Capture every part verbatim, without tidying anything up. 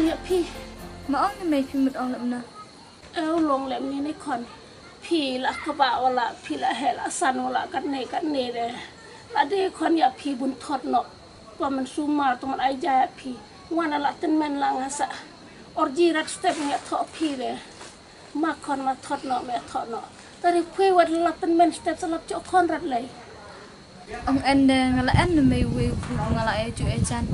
Phi, ma ong ne mei phi mut ong lem na. Eu long lem ni ne khon. Phi la kaba wala phi la he la san wala katne katne de. La de khon ya phi bun thot no. Ba man sumar to man ai ja ya phi. Wan la ten men la nga sa. Or ji rat step ngi thoh phi de. Ma khon ma thot no me thoh no. Tari khwe wat la ten men step sa lap cho khon rat lei. Ong en de nga la en ne mei wei u bru nga la e ju e jan.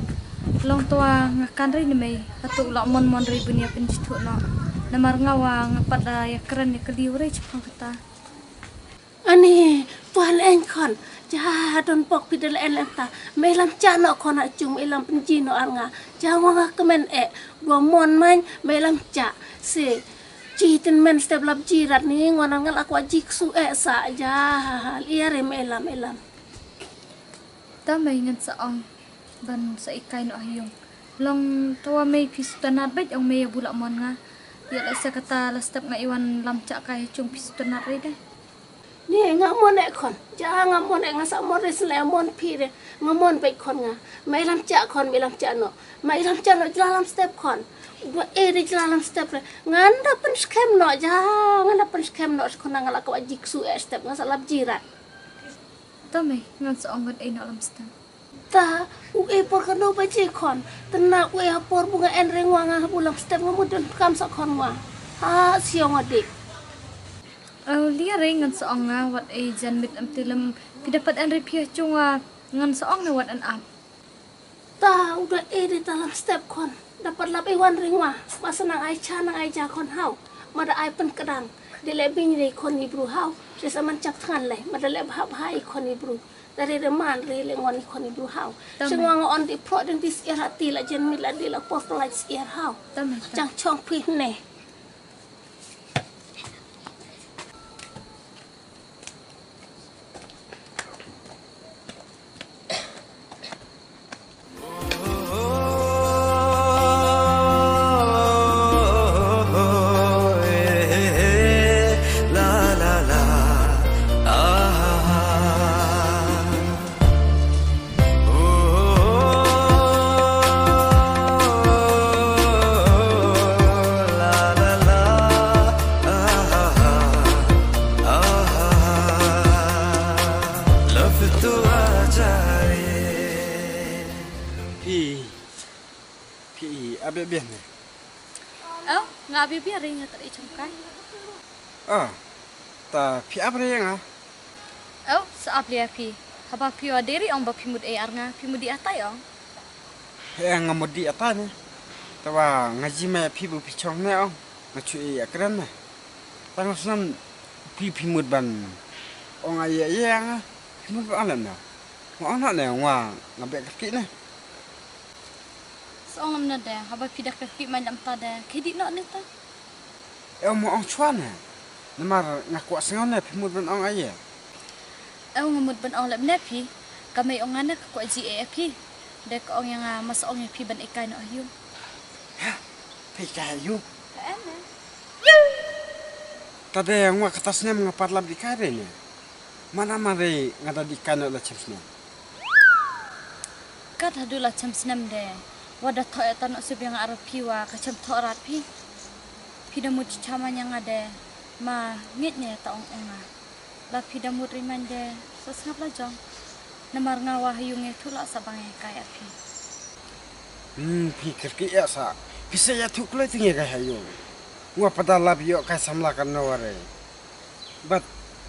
Long twa nga kan ri ne mei hatu la mon mon ri bunia pin jithu no. Namar nga wa nga pat la ya kren ya kali wei chipang kata. Ani twa la en khon. Ja don pok pi de la en lenta. Mei lam cha no khon a chung mei lam pin ji no ar nga. Ja wa nga kemen e. Dua mon man mei lam cha. Se. Ji ten men step lap ji rat ni ngwan nga la kwa ji ksu e sa ja. Ia re mei lam mei lam. Ta mei ngan sa ong ban sa ikai noh ha yung. Long tawa mei phi sutanat bait ong mei ya bulak mon nga. Ya la sa kata la step nga iwan lam chak kai ha chung phi sutanat re de. Ni nga mon ek khon. Ja nga mon ek nga sa mon re sele mon phi re. Nga mon bait khon nga. Mei lam chak khon mei lam chak noh. Mei lam chak noh jla lam step khon. Dua e re jla lam step re. Ngan da pen skem noh ja. Ngan da pen skem noh khon nga la kwa ji ksu e step nga sa lap ji rat. Ta mei ngan sa ong ngan e noh lam step. Ta u e por ka no ba je khon. Tena u e ha por bu nga en re ngwa nga ha bu lam step nga mut don kam sa khon ngwa. Ha siong adik. Au lia re ngan sa ong nga wat e jan mit am tilem. Pi dapat en re phi ha chung wa ngan sa ong ne wat en ap. Ta u da e de ta lam step khon. Dapat lap e wan re ngwa. Ba sa nang ai cha nang ai ja khon hau. Ma da ai pen kedang. De le bing re khon ni bru hau. Se sa man chap tngan le. Ma da le bha bha i khon ni bru. Dari de man ri le ngon i khon i bru hau. Tama. Sing wang on di pro den di sier hati la jen mi la di la pos la sier hau. Tama, tama. Chang chong phi ne. Phi, phi ap biang biang ne? Oh, nga ap biang biang re nga tak i chongkai. Ah, ta phi ap re nga? Oh, sa ap lia phi. Haba phi wa deri ong ba phi mut e ar nga, phi mut di atai ong. He nga mut di atai ne. Tawa nga ji mai phi bu phi chong ne ong. Nga chu e akren ne. Tang snam phi phi mut ban ong ai ai nga. Phi mut ban ong ne. Nga ong ne nga nga bek ki ne. Sa ong ne de, haba phi dak ki mai lam ta de. Ki di no ne ta. Eu mo ong chwa ne. Namar nga kwah sngaw ne phi mut ban ong ai. Eu nga mut ban ong lem ne phi. Ka mei ong nga ne ka kwah ji e phi. De ka ong ya nga mas ong ya phi ban ikai no ayu. Ha? Phi ikai ayu? Ka em ne. Ta de ngwa kata snem nga pat lap di kai re ne. Mana mare nga da di kai no la chem snem. Kat hadu la chem snem de. Wa da thoh ya ta no sib ya nga ar phi wa ka chem thoh rat phi. Phi da mut chama nya nga de. Ma ngit ne ta ong ong nga. La phi da mut riman de. Sa sngap la jong. Namar nga wa ha yung e thu la sa bang e kai ar phi. Hmm, phi kyrki ya sa. Phi sa ya thu kloi tinge kai ha yung. Ngwa pada lap yo kai samla kan no ware. Bat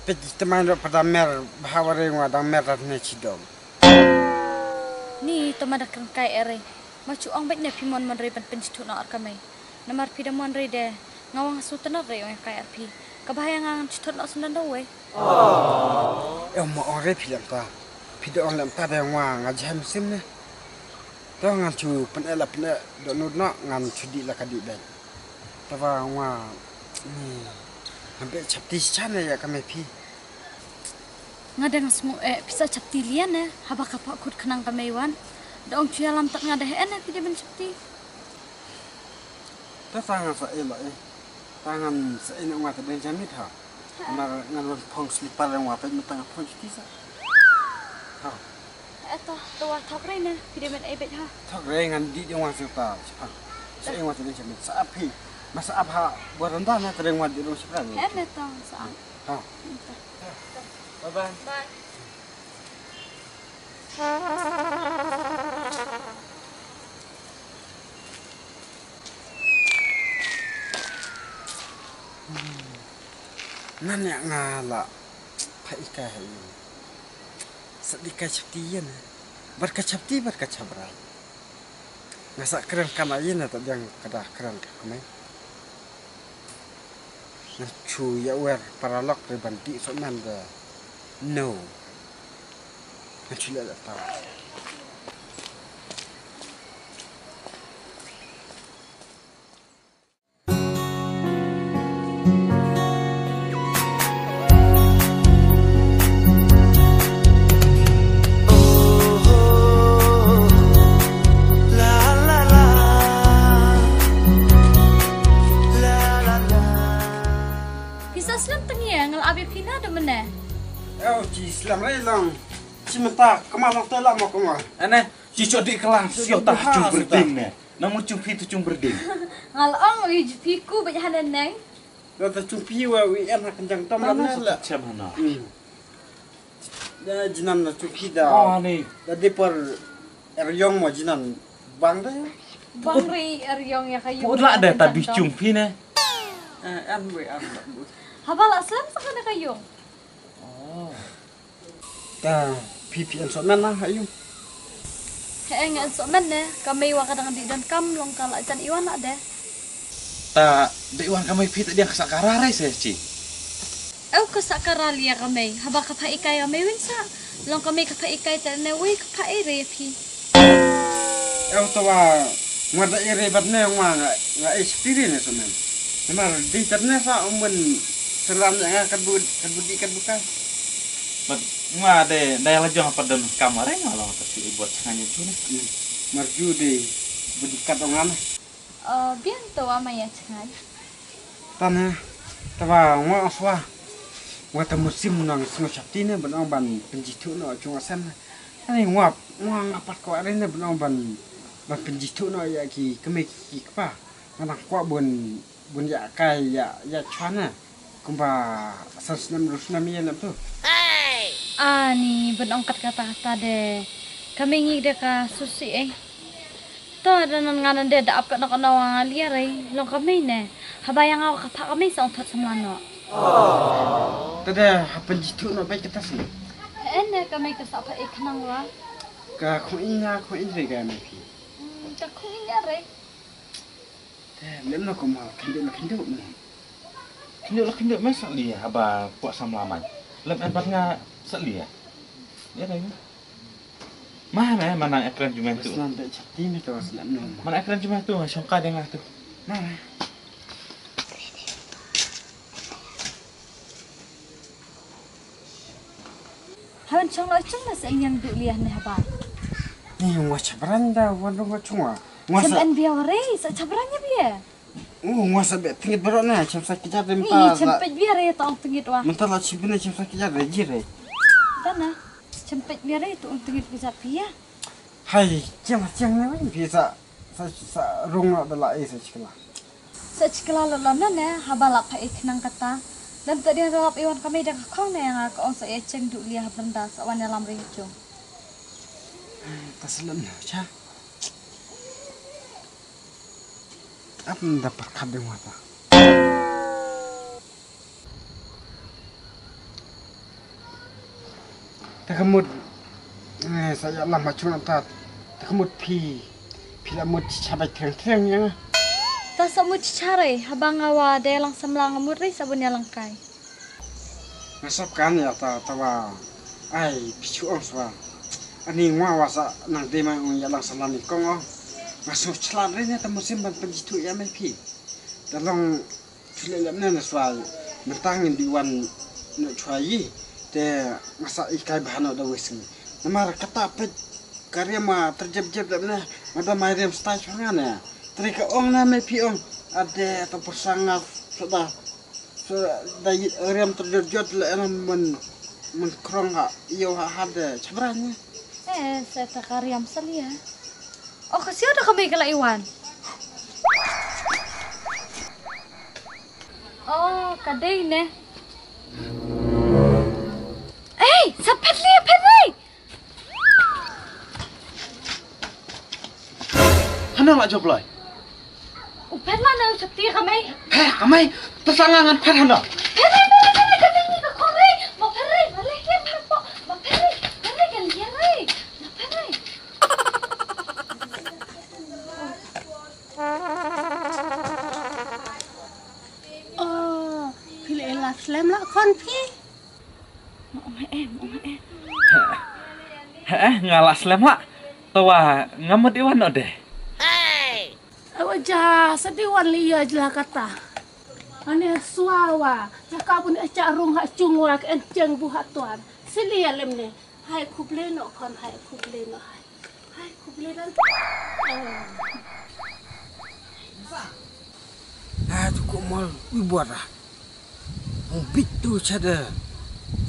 pej teman ro pada mer bha ware ngwa dang mer rat ne chidom. Ni tama da kren kai ere. Ma chu ong bej ne phi mon mon re ban pen chithu no ar kamai. Namar phi da mon re de. Nga wang su tenar re ong kai ar phi. Ka bha ya nga ngan chithu no sundan do we. Em mo ong re phi lam ta. Phi da ong lam ta de ngwa nga jem sim ne. To ngan chu pen e la pen e do nud no ngan chu di la ka di bej. Taba ngwa ni. Ngan bej chapti chan ya kamai phi. Nga dang smu e pisa chapti lian e haba ka pa khut khnang ka mei wan. Da ong chuya lam tak nga da he ne pide ben chapti. Ta sa nga sa e la e. Ta ngan sa e ne nga ta deng jamit ha. Namar ngan wan phong slipar yang wa pet metang phong chapti sa. Ha. Eto to wa thok rei ne pide men e bet ha. Thok rei ngan di deng wa sita chapang. Te ngwa te dei chamin sa ap hi. Masa ap ha baranda na te ngwa di rung shapran. He ne tong sa. Ha. Bye bye. Bye. Nan ya nga la pha ikai ha yu. Sa di kai chapti yen. Bar ka chapti bar ka chapra. Nga sa kren kana yen ta diang kada kren ka kmai. Nga chu ya wer paralok re ban di so man da. No. Nga chu la la ta. Pisa slem tang ïa ngal abi pina da mene. Ew, chi slem rei long. Chi mynta kama long te la mo kama. Ane, chi chodi kelang siota chung berding ne. Namu chung phi tu chung berding. Ngal ong wi ju phi ku baj hanen neng. Lo ta chung phi wa wi en ha kenjang tom la ne la. Chem hana. Hmm. Da jinan na chung phi da. Oh, ni. Da dipor er yong mo jinan bang da. Bang ri er yong ya kayu. Put la da ta bi chung phi ne. Eh, en wi en. Haba la slem sa kana kayu. Oh. Ta phi phi en so men na ha yu. He eng en so men ne, ka mei wa ka dang di don kam long ka la jan iwan la de. Ta de iwan ka mei phi ta diang ka sa ka ra rai se chi. Ew ka sa ka ra lia ka mei, haba ka pha ikai ka mei win sa. Long ka mei ka pha ikai ta ne wei ka pha e re phi. Ew to wa ngwa da ere bat ne ngwa nga nga experience ne so men. Namar di tat ne sa umen seram ne nga kat bud kat budi kat bukai. Bat ngwa de dai la jong pat don kamare nga la ta si buat changa nyu chu ne. Mar ju de budi kat ong an. Biang to wa maya changa. Tane, taba ngwa aswa. Ngwa ta musim nang sngo chapti ne ban ong ban penjithu no chung asen. Ani ngwa ngwa nga pat ko are ne ban ong ban ban penjithu no ya ki keme ki kpa. Nga nang kwa bun bun ya kai ya ya chwana. Kumba san snem ru snem ya lem tu. Ani ban ong kat kata kata de. Kami ngi de ka susi eh. To da nan nga nan de da ap ka nok no nga lia re long ka mei ne. Haba yang aw ka pha ka mei song thot samla no. Ta de ha penjithu no bai ka tas ne. He ne ka mei ka sa pha ik nang wa. Ka khong inya khong in re ga mei phi. Hmm, ka khong inya re. Te lem no ko ma khindu la khindu ne. Khindu la khindu me sa lia haba kwa samla mai. Lem en bat nga sa lia. Ya re. Mana mana ekran jumeh tu. Snan da chapti ni tu snan no. Mana ekran jumeh tu shongka dengan tu. Mana. Hawan chong lo chong na sa nyang du liah ni haba. Ni ngwa chabran da wan ngwa chong wa. Ngwa sa en biaw re sa chabran ya bia. Oh, ngwa sa be tingit bro na, cham sa kijar de. Ni menta cham la pej bia re tong tingit wa. Menta la chibine cham sa kijar de jire. Dana, cham pej bia re tong tingit kijar pia. Hai, cham cham ne wi pia sa sa sa rung na da la e sa chikla. Sa chikla la la na ne, haba la pha ik nang kata. Dan ta dia rap iwan kami da ka khong ne nga ka ong sa e cheng du lia ha brenda sa wan ya lam ri chung. Ta salam na cha. Ap nda pyrkhat ding wata. Ta ka mut, eh, sa ïa lam ha chung ta. Ta ka mut phi, phi la mut cha bai threng threng ïa nga. Ta sa mut cha re, haba nga wa de lang samla nga mut re sa bun ïa lang kai. Nga sop kan ïa ta ta wa ai pichu ong swa. Ani ngwa wa sa nang dei ma ong ïa lang sa lan i kong ong. Nga sop chlan re ne ta musim ban penjitu ïa mai phi. Ta long chule lem ne na swa. Mentang ngin di wan no chwa yi. Te nga sa i kai bahano da wesing. Namar kata pet karya ma terjep jep lem ne. Mada mai rem stai chwa nga ne. Teri ka ong na mai phi ong. Ade ta persanga sudah. So da riam terjot-jot la ena men men krong ha io ha hade chabran ya. Eh, sa ta ka riam salia. Oh, ka sia da ka mai ka la iwan. Ka dei ne. Ei, sa phet li, phet li. Hana la job lai. U phet la na u chapti ka mei. He, ka mei. Ta sa nga ngan phet hana. Phet li, phet li, phet li, ka dei ni ka khong rei. Ma phet rei, ma le kiam na po. Ma phet rei, phet rei ka liang rei. Ma phet rei. Oh, phi la ïa la slem la khon phi. Mo ong eh, mo ong eh. He, nga la slem la. Tawa nga mut i wan ode. Awa ja, sa di wan li ïa jla kata. Ane swa wa, ja ka bun echa rung ha chung wa ka en cheng bu ha tuan. Sili ïa lem ne. Hai khublei noh khon, hai khublei noh hai. Hai khublei dan. Ha tu ko mol wi bora. Hong bit tu chada.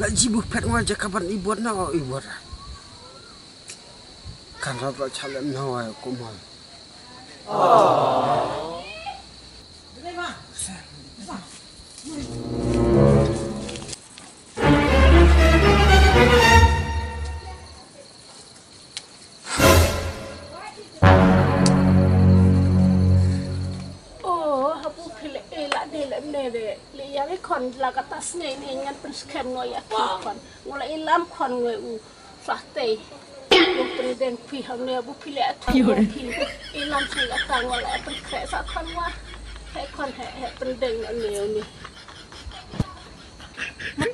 La ji bu pet ngwa jaka ban i bora na i bora. Kan rap la chalem na wa ko mol. Oh, habu phi le ïa la de le ne de. Le ïa le khon la ka tas ne ne ngan pynskhem no ïa ki khon. Ngo la i lam khon ngoi u. Sa tei. Ngo pyndeng phi ha ne bu phi le atu phi. I lam sa ïa ta ngo la pynkhreh sa khon wa. He khon he, he pyndeng no ne ne.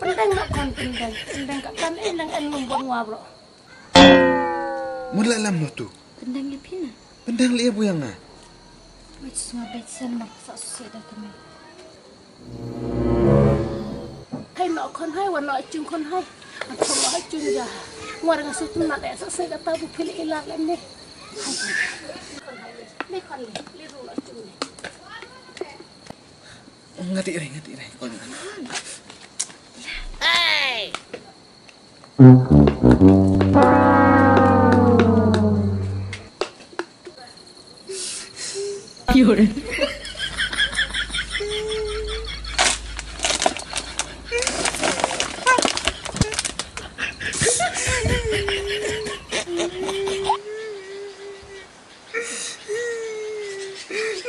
Pyndeng no khon pyndeng. Pyndeng ka kan i nang en lum bon wa bro. Mut la lam no tu. Pyndeng ïa phi na. Pyndeng ïa bu ïa nga. Wait, snga bait sen mak sa susi da kami. Hai no khon hai, wan no chung khon hai. An khon no hai chung ja. Ngwa nga su tum na de sa se ka ta bu phi le ila le ne. Le khon le, le ru no chung le. Ngati rai, ngati rai. Khon. Hey.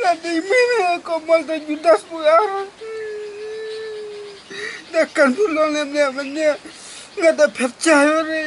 La dei mih na ka mal da Judas bu ar. Da kan bu long ne ne ne. Nga da phet chai ore.